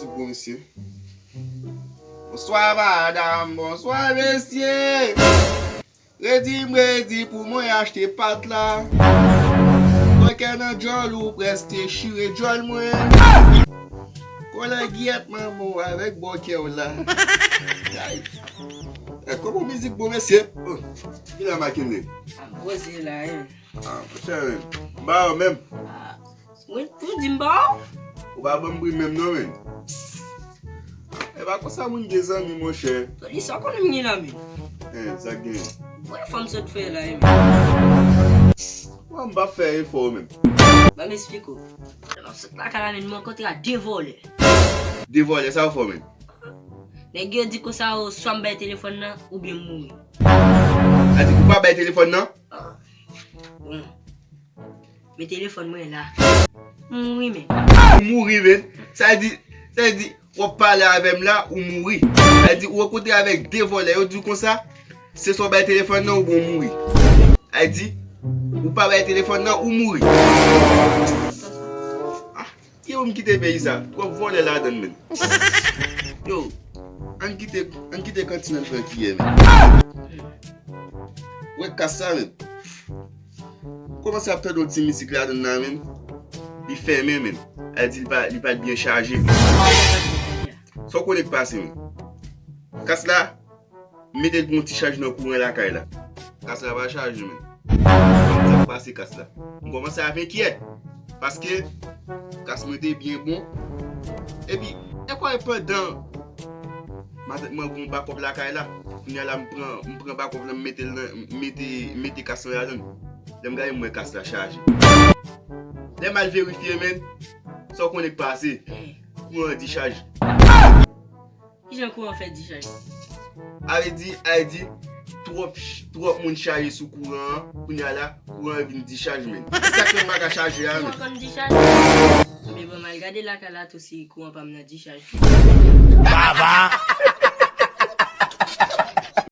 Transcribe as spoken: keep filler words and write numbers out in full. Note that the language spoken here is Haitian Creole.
Bon, mesye. Bonswa, madanm. Bonswa, mesye. Redi m redi pou mwen achte pat la. Bòkè nan djòl ou prèske chire djòl mwen. Kòlè giyèt manman w avèk bòkè w la. Ay. E, kòman mizik bon, mesye? Oh, ki la Makenle? Ah, poze la, hein. Ah, monchè, men. M ba yo menm. Ah, wi, ou di m ba w? Ou pa ban m pri menm non, men. E pa konsa moun gen zanmi, monchè. Tony, sa w konnen m gen la, men? Hein, sa k gen? Wè fòm sot fè la, men. Mwen, m pa fè efò menm. Ban m esplike w. Lè m ap sot lakay la, men, m rankontre ak de vòlè. De vòlè, sa yo fè w menm? Nèg yo di konsa, o, swa m bay telefòn nan, oubyen m mouri. A di, ou pa bay telefòn nan? Ah. Bon. Men telefòn mwen la. M mouri, men. Ou mouri, men. Sa di, sa di, w ap pale avè m la, ou mouri. Sa di, ou rankontre avèk de vòlè, yo di w konsa, se swa w bay telefòn nan, oubyen w mouri. Sa di, ou pa bay telefòn nan, ou mouri. Ah. Yo, m kite peyi sa. Twòp vòlè ladann, men. Yo, ann kite, ann kite kantin nan trankil, men. Wè kas sa, men. Kòmanse ap tande yon ti mizik ladann nan, men. Li fèmen, men. Sa di li pa, li pa t byen chaje. Sa w konnen k pase, men. Kas la, M mete l pou yon ti chaj nan kouran lakay la. Kas la pa chaje, men. Sa k pase kas la? M kòmanse ap enkyèt. Paske kas mwen te byen bon. Epi, e kwè pandan matant mwen gen yon bakòp lakay la. Kounye a la, m pran, m pran bakòp la, m mete l nan, m mete, m mete kas la ladan l. Lè m gade, m wè kas la chaje. Lè m al verifye, men, sa w konnen k pase? Kouran an dichaj. Kijan kouran fè dichaj? A vle di, a vle di, twòp, twòp moun chaje sou kouran an, kounye a la, kouran an vin dichaj, men. E sa k fè m pa ka chaje a, men. Kouran konn dichaj? Ebyen, bon, m al gade lakay la tou si kouran pa m nan dichaj. Baba!